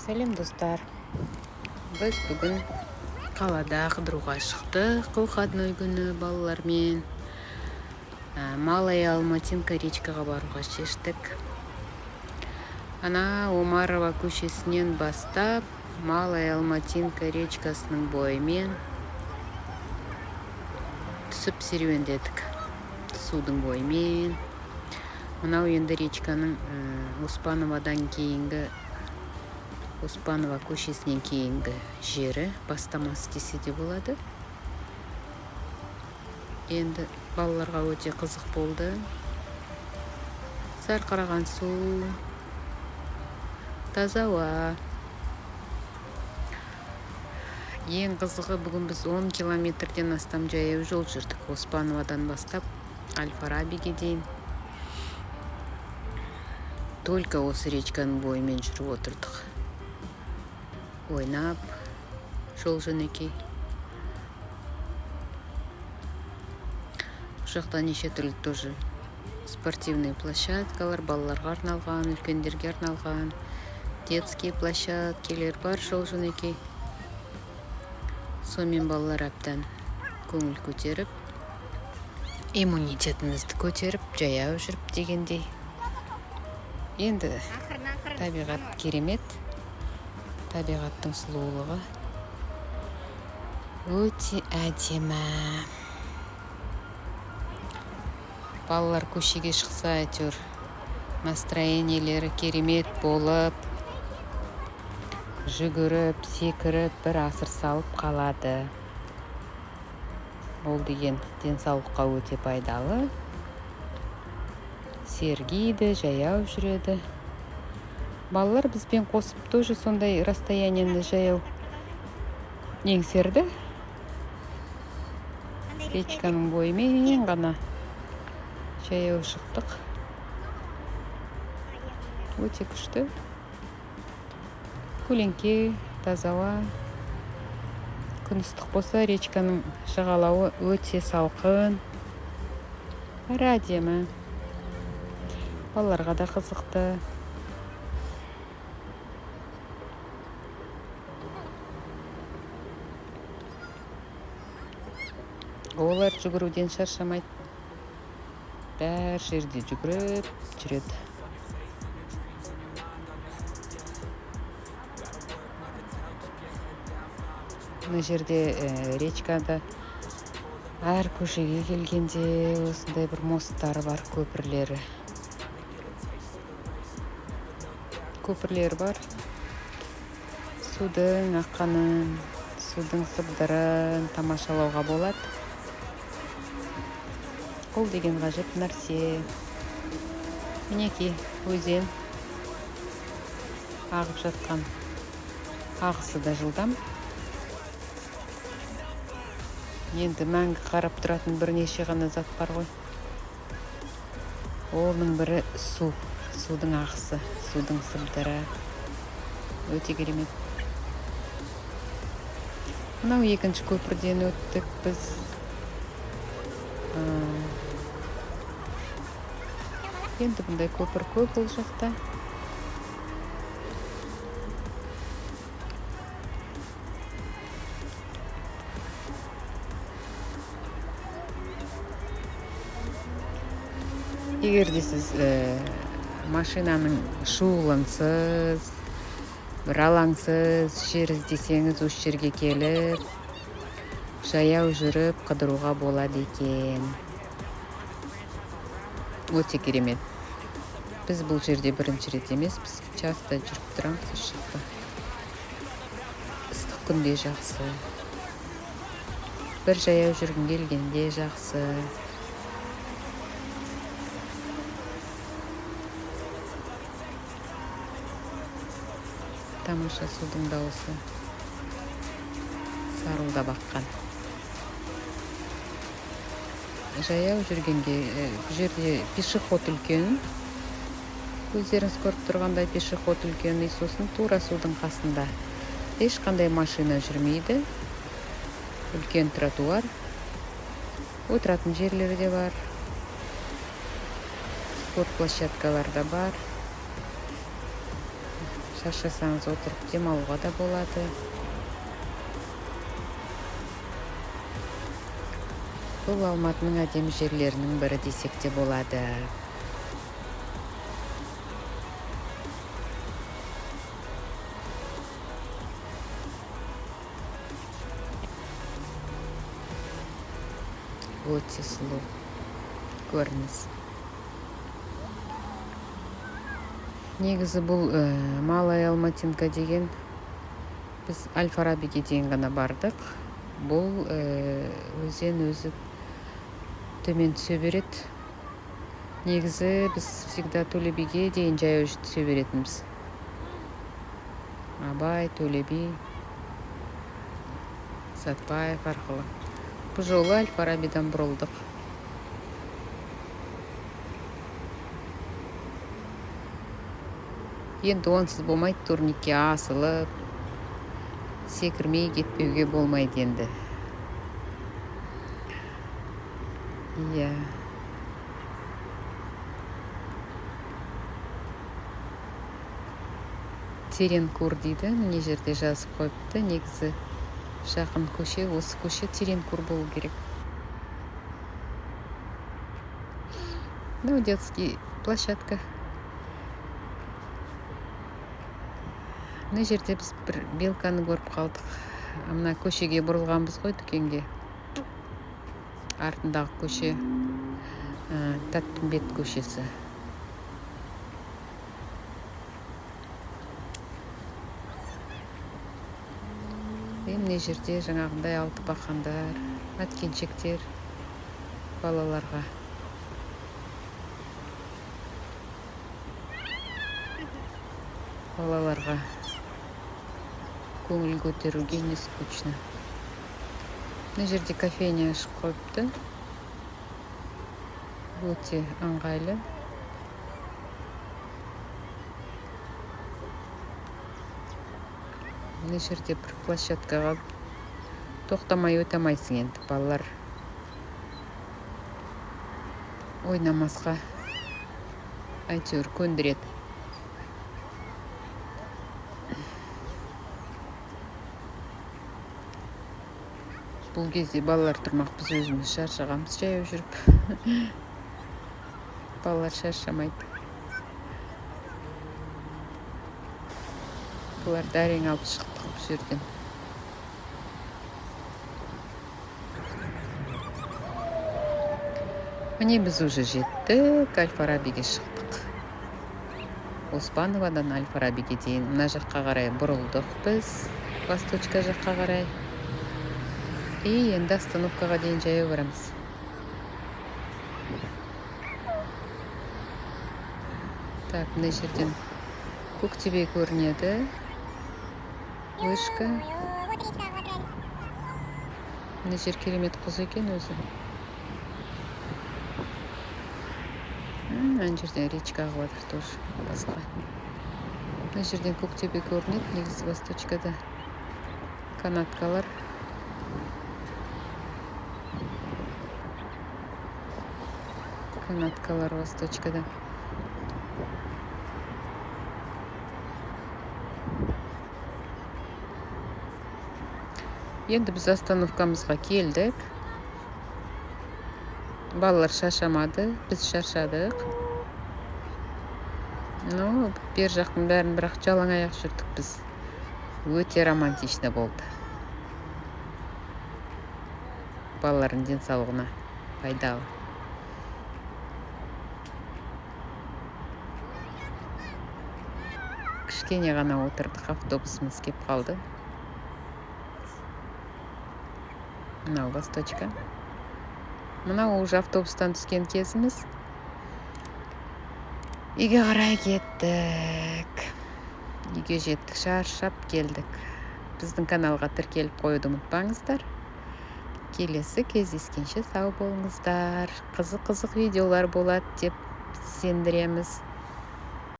Сәлем, достар! Біз бүгін қалада қыдыруға шықтық выходной күні балалармен. Малая Алматинка речкаға баруға шештік. Ана Омарова көшесінен бастап Малая Алматинка речкасының бойымен түсіп серуендедік. Судың бойымен. Мынау енді речканың Оспановадан кейінгі, Оспанова көшесінен кейінгі жері, бастамасы десе де болады. Енді балаларға өте қызық болды. Сарқыраған су, таза ауа. Ең қызығы, бүгін біз 10 километрден астам жаяу жол жүрдік. Оспановадан бастап Аль-Фарабиге дейін. Только осы речканың бойымен жүріп отырдық. Ойнап, жол жөнекей. Бұл жақта неше түрлі тоже спортивный площадкалар, балаларға арналған, үлкендерге арналған детские площадкалар бар жол жөнекей. Сонымен балалар әбден көңіл көтеріп, иммунитетімізді көтеріп, жаяу жүріп дегендей. Енді табиғат керемет, табиғаттың сұлулығы өте әдемі. Балалар көшеге шықса, әйтеуір настроениелері керемет болып, жүгіріп, секіріп, бір асыр салып қалады. Ол деген денсаулыққа өте пайдалы. Сергиді, жаяу жүреді. Балалар бізбен қосып тоже сондай расстояниені жаяу еңсерді. Речканың бойымен ғана жаяу шықтық. Өте күшті. Көлеңке, таза ауа. Күн ыстық болса, речканың жағалауы өте салқын. Әрі әдемі. Балаларға да қызықты. Олар жүгіруден шаршамайды. Бәр жерде жүгіріп жүреді. Мына жерде речкада әр көшеге келгенде осындай бір мосттары бар, көпірлері. Көпірлері бар. Судың аққанын, судың сыбдырын тамашалауға болады. Ол деген ғажап нәрсе. Мінекей өзен ағып жатқан. Ағысы да жылдам. Енді мәңгі қарап тұратын бірнеше ғана зат бар ғой. Оның бірі су, судың ағысы, судың сыбдыры. Өте керемет. Мынау екінші көпірден өттік біз. Енді бұндай көпір көп ол жақта. Егер де сіз машинаның шуылынсыз, бір алаңсыз жер іздесеңіз, осы жерге келіп жаяу жүріп қыдыруға болады екен. Өте керемет. Біз бұл жерде бірінші рет емеспіз, часто жүріп тұрамыз осы жақта. Ыстық күнде жақсы. Бір жаяу жүргің келгенде жақсы. Тамаша судың дауысы сарылдап аққан. Жаяу жүргенге, бұл жерде пешеход үлкен. Өздеріңіз көріп тұрғандай пешеход үлкен, и сосын тура судың қасында. Ешқандай машина жүрмейді. Үлкен тротуар. Отыратын жерлері де бар. Спорт площадкалар да бар. Шаршасаңыз, отырып демалуға да болады. Бұл Алматының әдемі жерлерінің бірі десек те болады. Өте сұлу көрініс. Негізі бұл Малая Алматинка деген, біз Әл Фарабиге дейін ғана бардық. Бұл өзен өзі төмен түсе береді. Негізі біз всегда Төле биге дейін жаяу түсе беретінбіз. Абай, Төле би, Сәтбаев арқылы. Бұл жолы Әл Фарабидан бұрылдық. Енді онсыз болмайды, турникке асылып секірмей кетпеуге болмайды енді. Иә, Терренкур дейді, мына жерде жазып қойыпты. Негізі жақын көше, осы көше Терренкур болу керек. Ну, детский площадка. Мына жерде біз бір белканы көріп қалдық. Мына көшеге бұрылғанбыз ғой, дүкенге. Артындағы көше Тәттімбет көшесі. И мына жерде жаңағындай алты бақандар, әткеншектер балаларға. Балаларға көңіл көтеруге, не скучно. Мына жерде кофейня ашып қойыпты, өте ыңғайлы. Мына жерде бір площадкаға тоқтамай өте алмайсың енді, балалар ойнамасқа әйтеуір көндіреді. Бұл кезде балалар тұрмақ, біз өзіміз шаршағанбыз жаяу жүріп. Балалар шаршамайды. Бұларды әрең алып шықтық бұл жерден. Міне, біз уже жеттік, Әл Фарабиге шықтық. Оспановадан Әл Фарабиге дейін мына жаққа қарай бұрылдық біз, Восточка жаққа қарай. И енді остановкаға дейін жаяу барамыз. Так, мына жерден Көктөбе көрінеді, вышка. Мына жер керемет құз екен өзі. Ана жерден речка ағып жатыр тоже басқа. Мына жерден Көктөбе көрінеді негізі. Восточкада канаткалар. Канаткалар Восточкада. Енді біз остановкамызға келдік. Балалар шаршамады, біз шаршадық. Но бер жақтың бәрін бірақ жалаң аяқ жүрдік біз. Өте романтично болды. Балалардың денсаулығына пайдалы. Кішкене ғана отырдық, автобусымыз кеп қалды. Мынау Восточка. Мынау уже автобустан түскен кезіміз. Үйге қарай кеттік. Үйге жеттік, шаршап келдік. Біздің каналға тіркеліп қоюды ұмытпаңыздар. Келесі кездескенше сау болыңыздар. Қызық қызық видеолар болады деп сендіреміз.